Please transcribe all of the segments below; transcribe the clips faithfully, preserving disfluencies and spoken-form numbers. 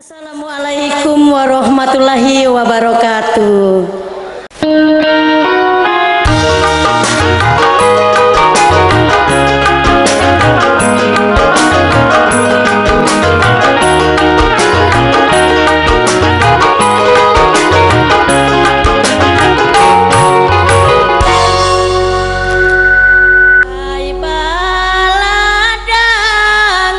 Assalamualaikum warahmatullahi wabarakatuh. Ai baladang,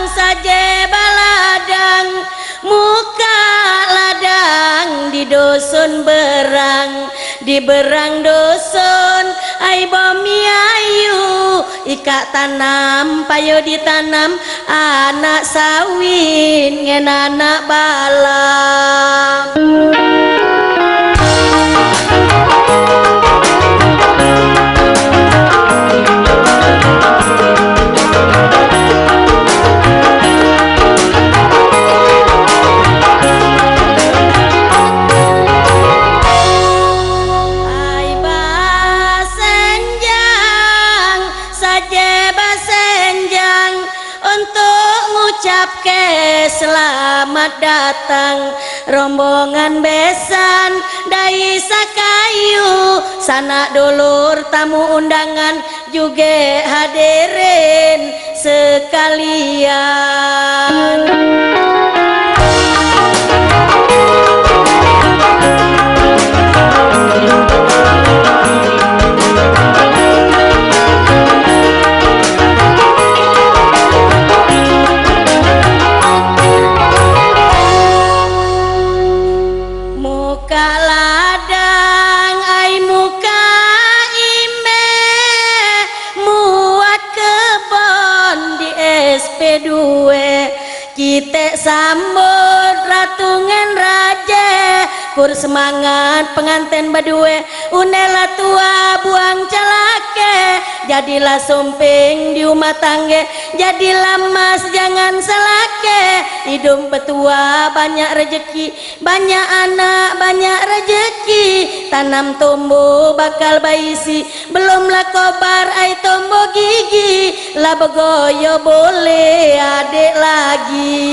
saje baladang, muka ladang di dusun berang, di berang dusun, ai bumi ayu, ikak tanam, payo ditanam, anak sawit ngen anak balang. Ai basenjang, saje basenjang, untuk ngucapke selamat datang rombongan besan dari Sakayu, sanak dulur tamu undangan juge hadirin sekalian. Muka ladang, ai muka ime, muat kebon di S P due. Kite sambut ratu ngen raje, kur semangat penganten bedue. Une la tua buang celake, jadilah sumping di umah tangge, jadilah mas jangan selake. Idup betua banyak rejeki, banyak anak banyak rejeki, tanam tumbuh bakal baisi. Belumlah kobar ai tumbuh gigi, la begoyo boleh adek lagi.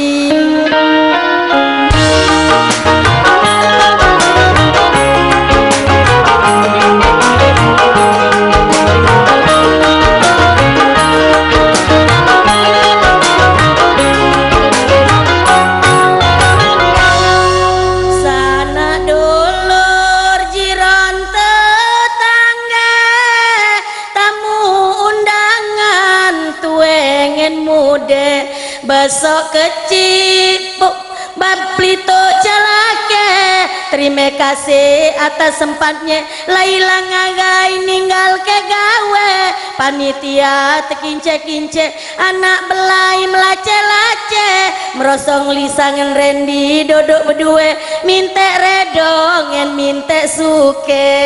Sanak dulur jiran tetangge, tamu undangan tue ngen mude, besok kecik pu-, bab pelito celake. Terime kasih atas sempatnye, la ilang agai ninggalke gawe. Panitia tekince-kince, anak belai melace-lace, merosong Lisa ngen Randy dodok bedue, mintek redo ngen mintek suke.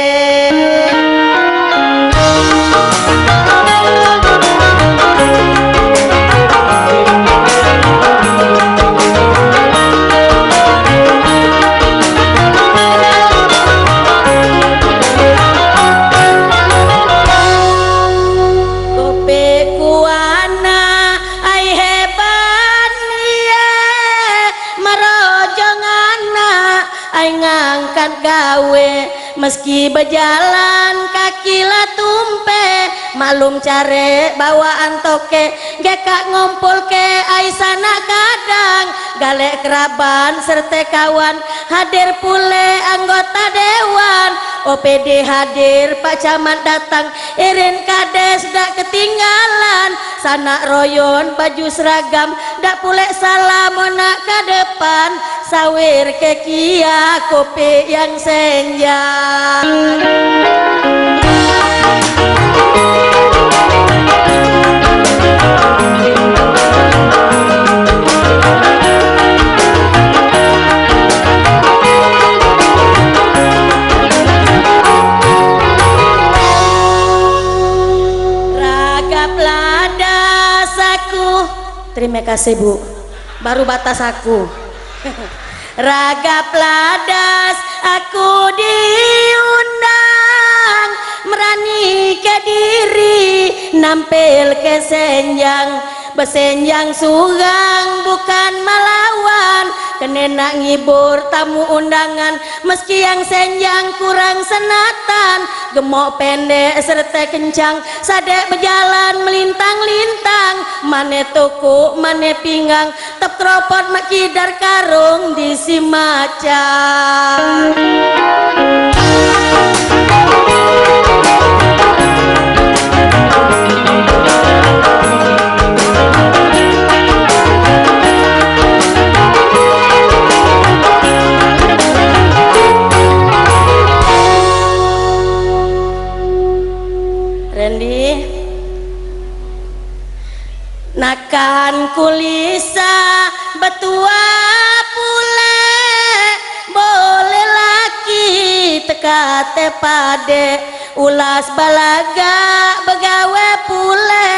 Kope ku anak ai hebat ye, merojong anak ai ngangkat gawe, meski bejalan kaki la tumpe, maklum care bawaan toke, gekak ngumpulke ai sanak kadang, galek keraban serte kawan, hadir pule anggota dewan, O P D hadir, Pak Camat datang, Irin Kades dak ketinggalan, sanak royon baju seragam, dak pulek salam nak ke depan, sawer ke kia kopek yang senjang. Ragap ladas aku. Terima kasih, Bu. Baru batas aku. Ragap ladas aku diundang, merani ke diri nampil ke senjang. Besenjang surang bukan melawan, kene nak ngibur tamu undangan. Meski yang senjang kurang senatan, gemok pendek serta kencang, sadek bejalan melintang-lintang, mane tokok, mane pinggang, tep keropot mak kidar karung di si macan. Randy. Nakan kulisa betua pule, boleh laki tekate pade, ulas balagak begawe pule.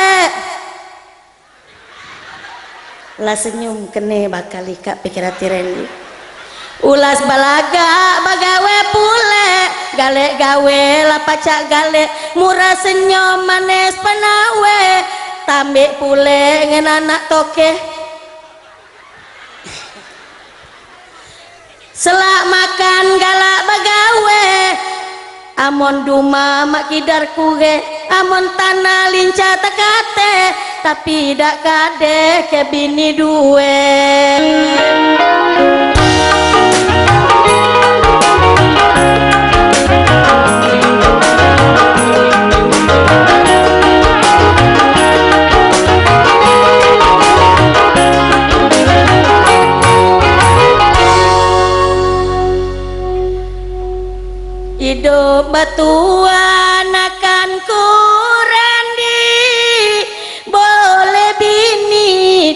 La senyum kene bakal ikak pikir ati Randy. Ulas balagak bagawe pule, galek gawe la pacak galek, murah senyum manis penawe, tambik pule ngen anak toke. Selak makan galak bagawe, amon duma mak kidar kure, amon tanah lincah tekate, tapi dak kade ke bini due. Idup betua nakan ku Randy, boleh bini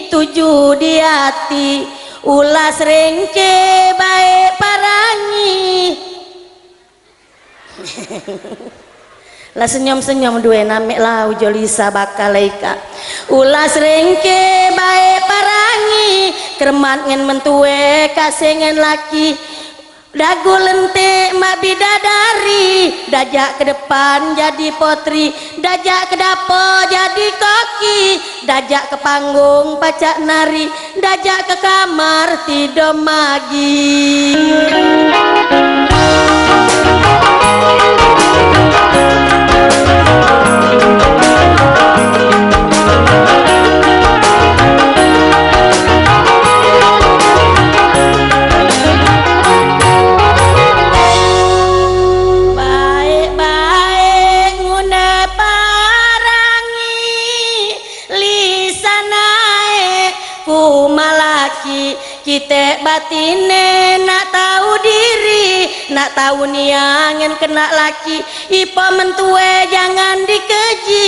tuju di ati, ulas rengke bae parangi. La senyum-senyum due namek la ujo Lisa bakal la ikak. Ulas rengke bae parangi, keremat ngen mentue, kasih ngen laki. Dagu lentik mak bidadari, dajak ke depan jadi potri, dajak ke dapur jadi koki, dajak ke panggung pacak nari, dajak ke kamar tidur magi. Baik-baik ngune parangi, Lisa naik ku malaki, kitek batine nak tau diri, nak tau niangen kenak laki. Ipo mentue jangan dikeji,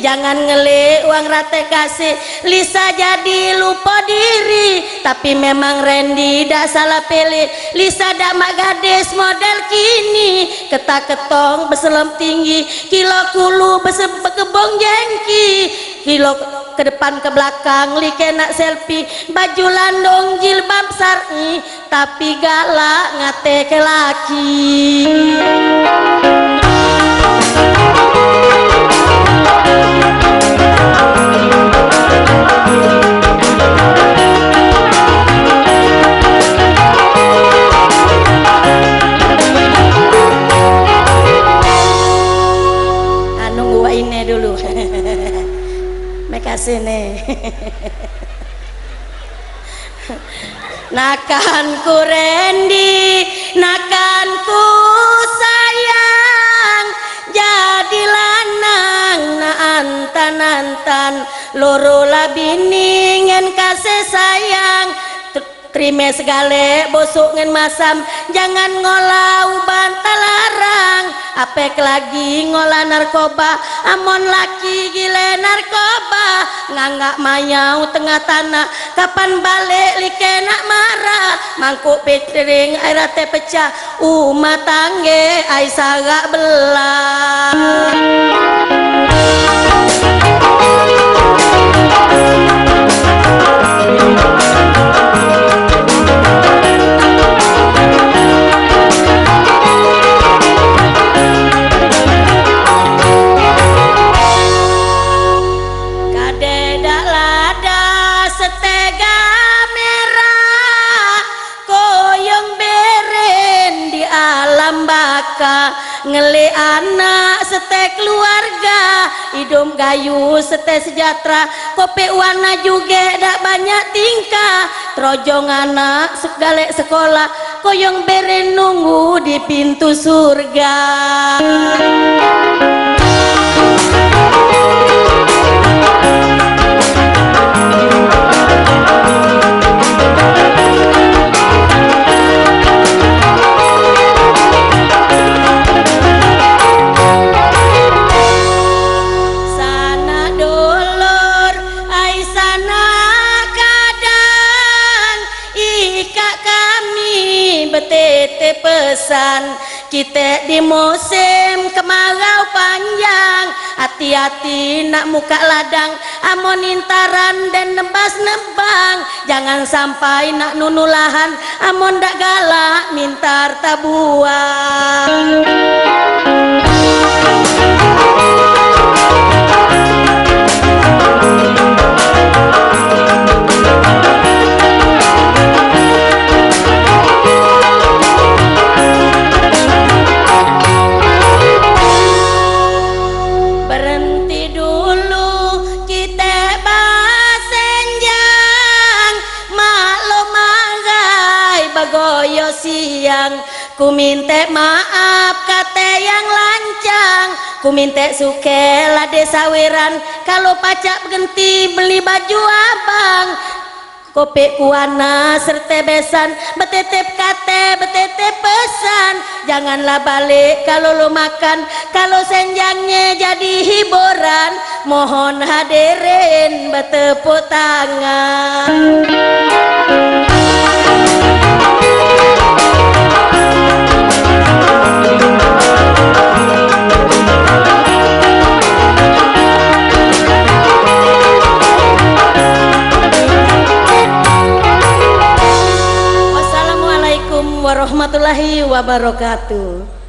jangan ngelik wang rate kasih. Lisa jadi lupo diri, tapi memang Randy dak salah pilih. Lisa dak mak gadis model kini, ketak ketong beselem tinggi, kilo kulu bese-, bekebong jengki, kilo ke depan ke belakang like nak selfie, baju landong jilbab syar'i, tapi galak ngateke laki. Anu, wak ine dulu. Makasih ne. Nakan ku Randy, nakan ku sayang, jadi lanang nak antan-antan, loro la bini ngen kasih sayang. Ter-, terime segale bosok ngen masam, jangan ngolah uban telarang. Apek lagi ngolah narkoba, amon laki gile narkoba, nganggak mayau tengah tanah, kapan balek like nak marah, mangkuk piring air ate pecah, umah tangge ai sarak belah. Kade dak la Ka ngelik anak sete keluarga, idup gayu sete sejahtera, kopek wana juge dak banyak tingkah, terojong anak se-, galek sekolah, koyong bere nunggu di pintu surga. Sanak dulur, ai sanak kadang, ikak kami betitip pesan. Kite di musim kemarau panjang, ati-ati nak mukak ladang, amun intaran den nebas nebang, jangan sampai nak nunu lahan, amun dak galak mintar tabuang. Berenti dulu kite basenjang, maklum ahai begoyo siang. Ku mintek maaf kate yang lancang, ku mintek suke lade saweran, kalu pacak begenti beli baju abang. Kopek kuana serte besan, betitip kate, betitip pesan, janganlah balek kalu lu makan, kalu senjangnye jadi hiburan, mohon hadirin betepuk tangan. Wassalamualaikum warahmatullahi wabarakatuh.